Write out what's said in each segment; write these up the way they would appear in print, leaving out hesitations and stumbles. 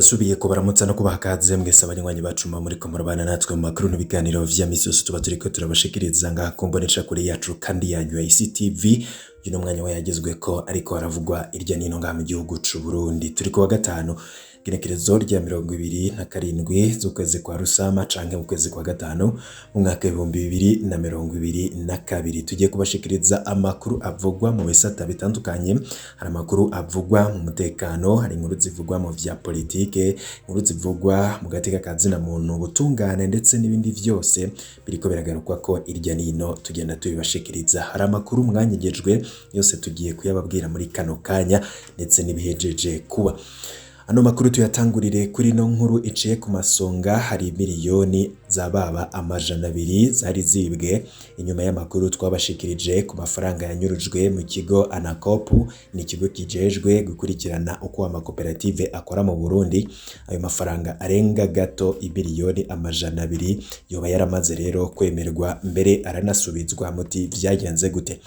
Ndasubiye kubaramutsa no kubaha ikaze mwese abanywanyi bacu muba muriko murabana natwe mu makuru n'ibiganiro vya misi yose tuba turiko turabashikiriza ngaha ku mboneshakure yacu kandi yanyu ya ICTV. Uyu ni umwanya wayagezweko ariko haravugwa irya nino ngaha mu gihugu c'u Burundi. Turi kuwa gatanu, igenekerezo rya 27 z'ukwezi kwa Rusama canke mu kwezi kwa gatanu mu mwaka w'2022. Tugiye kubashikiriza amakuru avugwa mu bisata bitandukanye. Hari amakuru avugwa mu mutekano, hari inkuru zivugwa mu vya politike, inkuru zivugwa mu gateka ka zina muntu, ubutungane ndetse n'ibindi vyose biriko biragarukwa ko irya nino tugenda tubibashikiriza. Hari amakuru mwanyegejwe yose tugiye kuyababwira muri kano kanya ndetse n'ibihejeje kuba. Ano makuru tuyatangurire kuri no nkuru iciye ku masonga. Hari miliyoni zababa 200 zari zibwe inyuma y'amakuru twabashikirije ku mafaranga yanyurujwe mu kigo Anacopu, ni ikigo kijejwe gukurikirana uko amakoperative akora mu Burundi. Ayo mafaranga arenga gato imiliyoni 200 yoba yaramaze rero kwemerwa, mbere aranasubizwa. Muti vyagenze gute?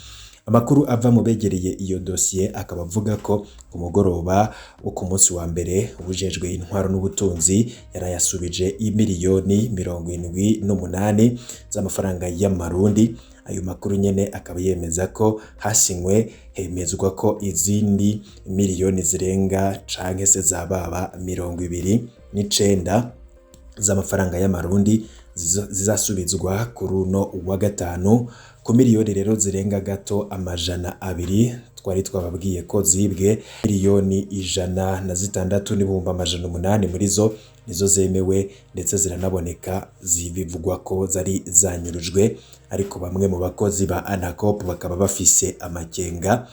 Amakuru ava mu begereye iyo dosiye akaba avuga ko ku mugoroba wo ku munsi wa mbere ubujejwe intwaro n'ubutunzi yarayasubije imiliyoni 78 z'amafaranga y'amarundi. Ayo makuru nyene akaba yemeza ko hasinywe hemezwa ko izindi miliyoni zirenga canke se zababa 29 z'amafaranga y'amarundi zizasubizwa kuri uno wa gatanu. Ku miliyoni rero zirenga gato 200 twari twababwiye ko zibwe, miliyoni 106,800 muri zo nizo zemewe ndetse ziranaboneka, zibivugwa ko zari zanyurujwe. Ariko bamwe mu bakozi ba Anacop bakaba bafise amakenga,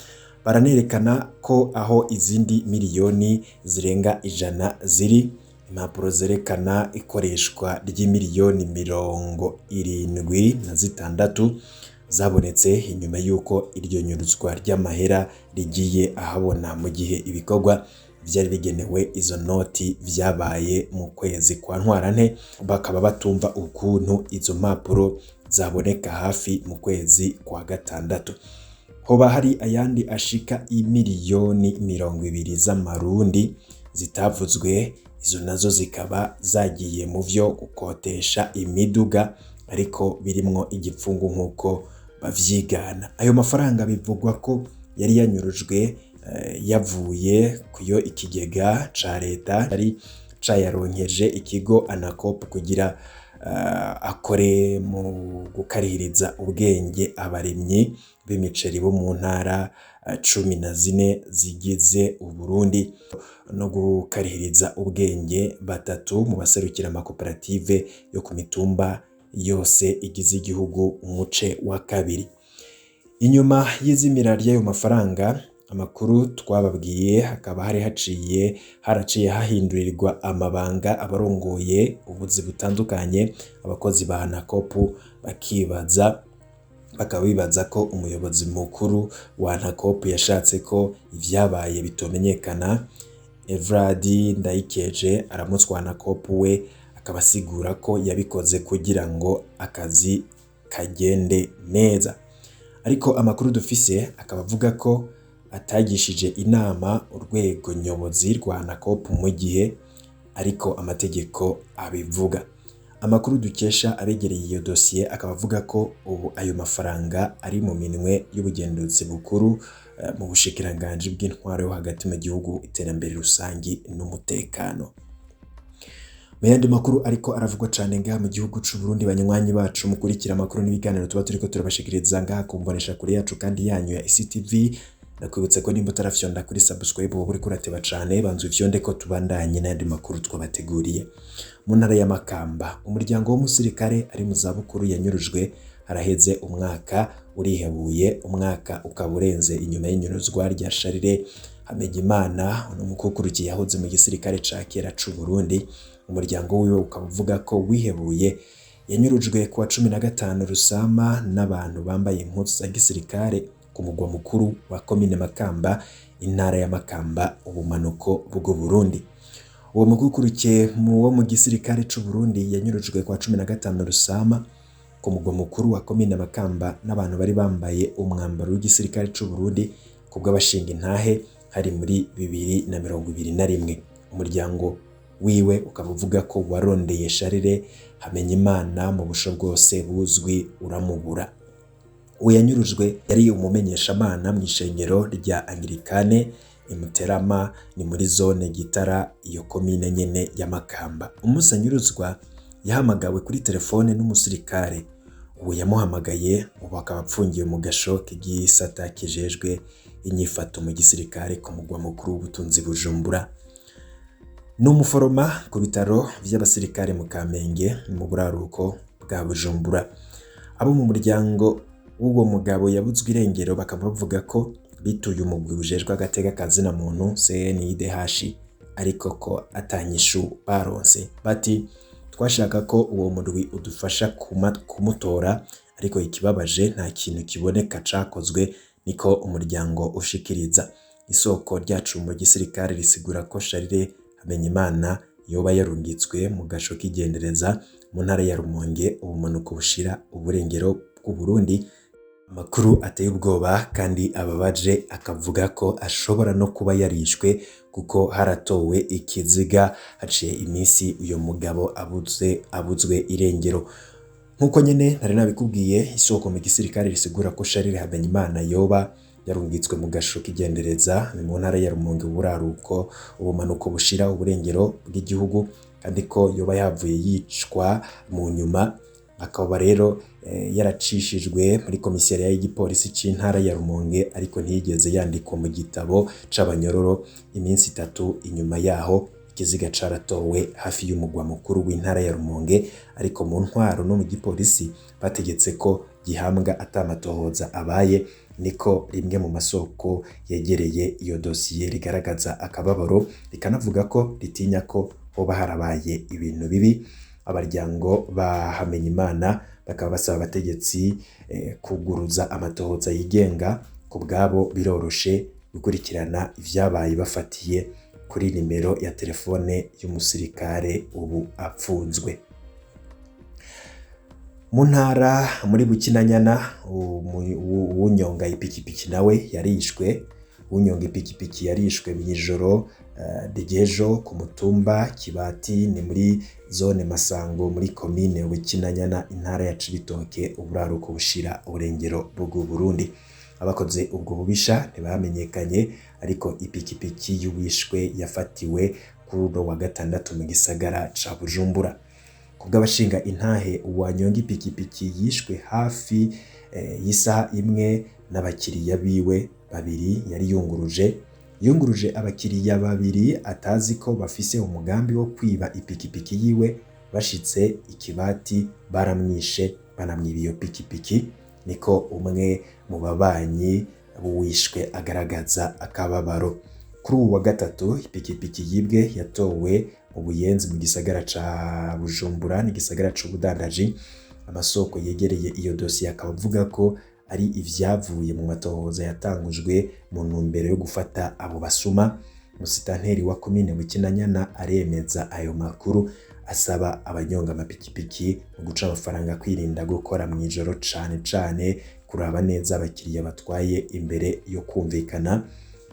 baranerekana ko aho izindi miliyoni zirenga 100 ziri. Impapuro zerekana ikoreshwa ry'imiliyoni 76 zabonetse inyuma y'uko iryo nyuruzwa ry'amahera rigiye ahabona, mu gihe ibikorwa vyari bigenewe izo noti vyabaye mu kwezi kwa Ntwarante. Bakaba batumva ukuntu izo mpapuro zaboneka hafi mu kwezi kwa gatandatu. Hoba hari ayandi ashika imiliyoni 20 z'amarundi zitavuzwe, izo nazo zikaba zagiye mu vyo gukotesha imiduga, ariko birimwo igipfungu nk'uko bavyigana. Ayo mafaranga bivugwa ko yari yanyurujwe yavuye kuyo ikigega ca leta yari cayaronkeje ikigo Anacop kugira akore mu gukarihiriza ubwenge abarimyi b'imiceri bo mu ntara 14 zigize Uburundi, no gukarihiriza ubwenge batatu mu baserukira amakoperative yo ku mitumba yose igize igihugu umuce wa kabiri. Inyuma y'izimira ry'ayo mafaranga, amakuru twababwiye hakaba hari haciye haraciye hahindurirwa amabanga abarongoye ubuzi butandukanye. Abakozi ba Anacop bakibaza, bakaba bibaza ko umuyobozi mukuru wa Anacop yashatse ko ivyabaye bitomenyekana. Evradi Ndayikeje aramutswa Anacop, we akaba asigura ko yabikoze kugira ngo akazi kagende neza. Ariko amakuru dufise akaba avuga ko atagishije inama urwego nyobozi rwa Anacop mu gihe ariko amategeko abivuga. Amakuru dukesha abegereye iyo dosiye akaba avuga ko ubu ayo mafaranga ari mu minwe y'ubugenduzi bukuru mu bushikiranganji bw'intwaro yo hagati mu gihugu, iterambere rusangi n'umutekano. Mu yandi makuru ariko aravugwa cane ngaha mu gihugu c'u Burundi, banywanyi bacu mukurikira amakuru n'ibiganiro tuba turiko turabashikiriza ngaha ku mboneshakure yacu kandi yanyu ya ICTV, ndakwibutsa ko nimba utarafyonda kuri subscribe wowe uriko urateba cane, banza ufyonde ko tubandanye n'ayandi makuru twabateguriye. Mu ntara ya Makamba, umuryango w'umusirikare ari mu zabukuru yanyurujwe haraheze umwaka urihebuye. Umwaka ukaba urenze inyuma y'inyuruzwa rya Charles Hamegimana, uno mukukuruki yahoze mu gisirikare ca kera c'u Burundi. Umuryango wiwe ukaba uvuga ko wihebuye. Yanyurujwe kuwa 15 Rusama n'abantu bambaye impuzu za gisirikare ku mugwa mukuru wa komine Makamba, intara ya Makamba, ubumanuko bw'u Burundi. Uwo mukukuruke wo mu gisirikare c'u Burundi yanyurujwe kuwa 15 Rusama ku mugwa mukuru wa komine Makamba n'abantu bari bambaye umwambaro w'igisirikare c'u Burundi kubw'abashinga intahe, hari muri 2021. Umuryango wiwe ukaba uvuga ko warondeye Charles Hamenyimana mu busho bwose buzwi uramubura. Uwo yanyurujwe yari umumenyeshamana mw'ishengero rya Anglikane i Muterama, ni muri zone Gitara, iyo komine nyene ya Makamba. Umunsi anyuruzwa yahamagawe kuri telefone n'umusirikare. Uwo yamuhamagaye ubu akaba apfungiwe mu gasho k'igisata kijejwe inyifato mu gisirikare ku mugwa mukuru w'ubutunzi Bujumbura. Ni umuforoma ku bitaro vy'abasirikare mu Kamenge mu buraruko bwa Bujumbura. Abo mu muryango w'uwo mugabo yabuzwe irengero bakaba bavuga ko bituye umugwi ujejwe agateka ka zina muntu CNIDH, ariko ko atanyishu baronse. Bati twashaka ko uwo murwi udufasha kumutora, ariko ikibabaje nta kintu kiboneka cakozwe, niko umuryango ushikiriza. Isoko ryacu mu gisirikare risigura ko Charles Hamenyimana yoba yarungitswe mu gasho k'igendereza mu ntara ya Rumonge, ubumanuko bushira uburengero bw'u Burundi. Amakuru ateye ubwoba kandi ababaje akavuga ko ashobora no kuba yarishwe, kuko haratowe ikiziga haciye iminsi uyo mugabo abuzwe irengero. Nkuko nyene nari nabikubwiye, isoko mu gisirikare risigura ko Charles Hamenyimana yoba yarungitswe mu gasho k'igendereza ni mu ntara ya Rumonge, uburaruko ubumanuko bushira uburengero bw'igihugu, kandi ko yoba yavuye yicwa mu nyuma, akaba rero yaracishijwe muri komisariya y'igipolisi c'intara ya Rumonge, ariko ntiyigeze yandikwa mu gitabo c'abanyororo. Iminsi 3 inyuma yaho ikiziga caratowe hafi y'umugwa mukuru w'intara ya Rumonge, ariko mu ntwaro no mu gipolisi bategetse ko gihambwa atamatohoza abaye, niko rimwe mu masoko yegereye iyo dosiye rigaragaza akababaro, rikanavuga ko ritinya ko hoba harabaye ibintu bibi. Abaryango ba Hamenyimana bakaba basaba abategetsi kuguruza amatohoza yigenga. Ku bwabo biroroshe gukurikirana ivyabaye bafatiye kuri nimero ya telefone y'umusirikare ubu apfunzwe. Mu ntara muri Bukinanyana, uwunyonga ipikipiki nawe yarishwe. Uwunyonga ipikipiki yarishwe mw'ijoro ry'ejo ku mutumba Kibati, ni muri zone Masango muri komine Bukinanyana, intara ya Cibitoke, uburaruko bushira uburengero bw'u Burundi. Abakoze ubwo bubisha ntibamenyekanye, ariko ipikipiki y'uwishwe yafatiwe kuri uno wa gatandatu mu gisagara ca Bujumbura. Kubw'abashinga intahe, uwanyonga ipikipiki yishwe hafi y'isaha imwe n'abakiriya biwe babiri yari yunguruje. Yunguruje abakiriya babiri atazi ko bafise umugambi wo kwiba ipikipiki yiwe. Bashitse ikibati baramwishe, banamwiba iyo pikipiki, niko umwe mu babanyi b'uwishwe agaragaza akababaro. Kuri uwu wa gatatu ipikipiki yibwe yatowe mu Buyenzi mu gisagara ca Bujumbura, n'igisagara c'ubudandaji. Amasoko yegereye iyo dosiye akaba avuga ko ari ivyavuye mu matohoza yatangujwe mu ntumbero yo gufata abo basuma. Musitanteri wa komine Bukinanyana aremeza ayo makuru, asaba abanyonga amapikipiki mu guca amafaranga kwirinda gukora mw'ijoro, cane cane kuraba neza abakiriya batwaye imbere yo kumvikana.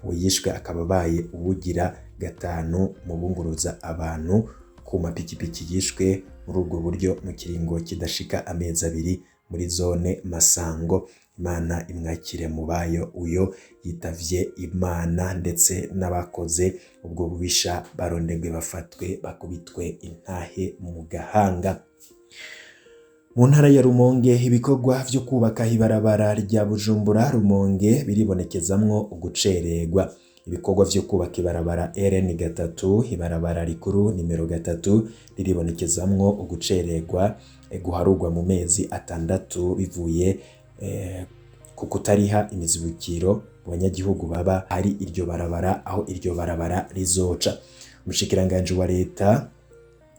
Uwishwe akaba abaye uwugira 5 mu bunguruza abantu ku mapikipiki yishwe muri ubwo buryo mu kiringo kidashika amezi 2 muri zone Masango. Imana imwakire mu bayo uyo yitavye Imana, ndetse n'abakoze ubwo bubisha barondegwe bafatwe bakubitwe intahe mu gahanga. Mu ntara ya Rumonge ibikorwa vyo kubaka ibarabara rya Bujumbura Rumonge biribonekezamwo ugucererwa. Ibikorwa vyo kubaka ibarabara RN 3, ibarabara rikuru nimero 3, riribonekezamwo ugucererwa guharurwa mu mezi 6 bivuye ku kutariha imizibukiro mu banyagihugu baba hari iryo barabara aho iryo barabara rizoca. Umushikiranganji wa leta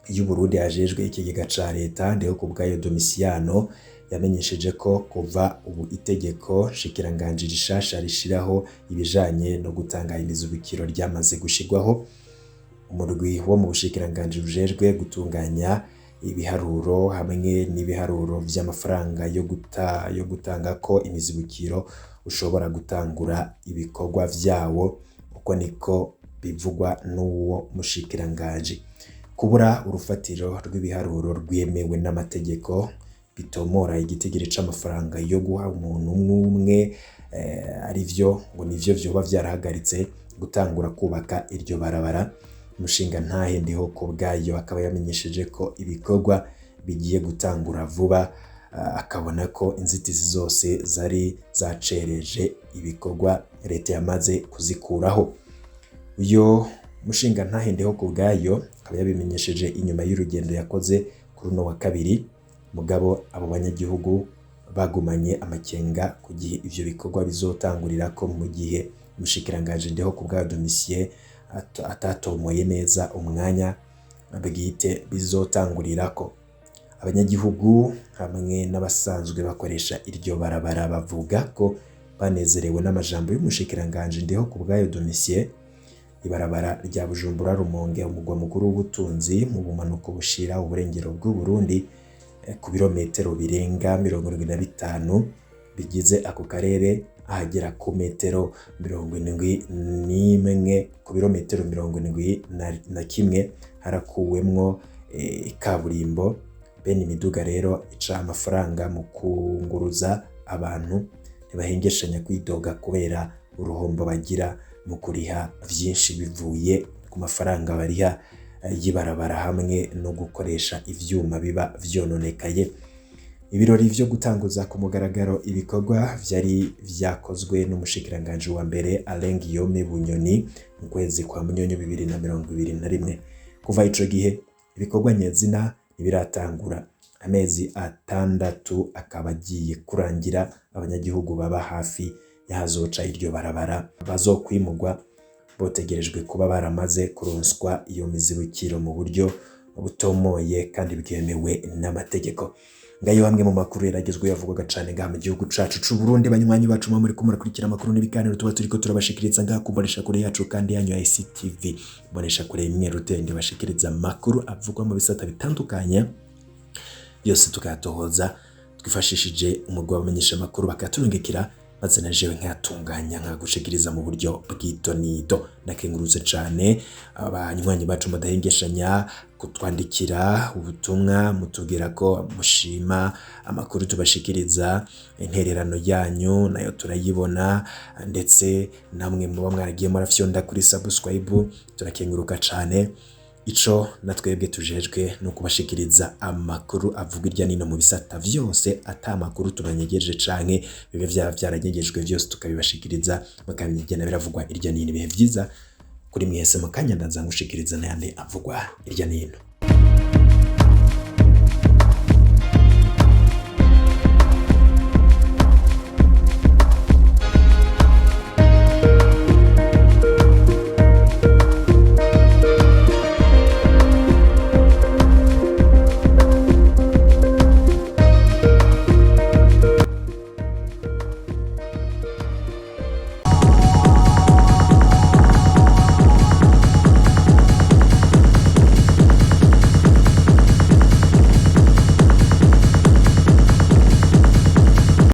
y'u Burundi ajejwe ikigega ca leta Ndihokubwayo Domiciano yamenyesheje ko kuva ubu itegeko nshikiranganji rishasha rishiraho ibijanye no gutanga imizibukiro ryamaze gushirwaho. Umurwi wo mu bushikiranganji bujejwe gutunganya ibiharuro hamwe n'ibiharuro vy'amafaranga yo gutanga ko imizibukiro ushobora gutangura ibikorwa vyawo, uko niko bivugwa n'uwo mushikiranganji. Kubura urufatiro rw'ibiharuro rwemewe n'amategeko bitomora igitigiri c'amafaranga yo guha umuntu umwe umwe, arivyo ngo nivyo vyoba vyarahagaritse gutangura kubaka iryo barabara. Umushingantahe Ndihokubwayo akaba yamenyesheje ko ibikorwa bigiye gutangura vuba, akabona ko inzitizi zose zari zacereje ibikorwa leta yamaze kuzikuraho. Uyo mushingantahe Ndihokubwayo akaba yabimenyesheje inyuma y'urugendo yakoze kuri uno wa kabiri, mugabo abo banyagihugu bagumanye amakenga ku gihe ivyo bikorwa bizotangurirako, mu gihe umushikiranganji Ndihokubwayo Domitien atatomoye neza umwanya bwite bizotangurirako. Abanyagihugu hamwe n'abasanzwe bakoresha iryo barabara bavuga ko banezerewe n'amajambo y'umushikiranganji Ndihokubwayo Domitien. Ibarabara rya Bujumbura Rumonge, umugwa mukuru w'ubutunzi mu bumanuko bushira uburengero bw'u Burundi, ku birometero birenga 75 bigize ako karere, ahagera ku metero 71, ku birometero 71 harakuwemwo ikaburimbo. Bene imiduga rero ica amafaranga mu kunguruza abantu ntibahengeshanya kwidoga kubera uruhombo bagira mu kuriha vyinshi bivuye ku mafaranga bariha y'ibarabara hamwe no gukoresha ivyuma biba vyononekaye. Ibirori vyo gutanguza ku mugaragaro ibikorwa vyari vyakozwe n'umushikiranganji wa mbere Alain Guillaume Bunyoni mu kwezi kwa Munyonyo 2021. Kuva ico gihe ibikorwa nyezina ntibiratangura, amezi 6 akaba agiye kurangira. Abanyagihugu baba hafi y'ahazoca iryo barabara bazokwimurwa botegerejwe kuba baramaze kuronswa iyo mizibukiro mu buryo butomoye kandi bwemewe n'amategeko. Ngayo hamwe mu makuru yaragezweho yavugwaga cane ngaha mu gihugu cacu c'u Burundi. Banywanyi bacu muba muriko murakurikira amakuru n'ibiganiro tuba turiko turabashikiriza ngaha ku mboneshakure yacu kandi yanyu ya ICTV, mboneshakure imwe rutende bashikiriza amakuru avugwa mu bisata bitandukanye yose, tukayatohoza twifashishije umugwi w'abamenyesha amakuru bakaturungikira, maze na jewe nkayatunganya nkagushikiriza mu buryo bw'idonido. Nakengurutse cane abanywanyi bacu mudahengeshanya kutwandikira ubutumwa mutubwira ko mushima amakuru tubashikiriza, intererano yanyu nayo turayibona, ndetse namwe muba mwaragiye murafyonda kuri subscribe, turakenguruka cane. Ico na twebwe tujejwe no kubashikiriza amakuru avuga irya nino mu bisata vyose, ata makuru tubanyegeje canke bibe vyaba vyaranyegejwe, vyose tukabibashikiriza mukamenya ingene biravugwa irya nino. Ibihe vyiza kuri mwese, mu kanya ndaza ngushikiriza n'ayandi avugwa irya nino.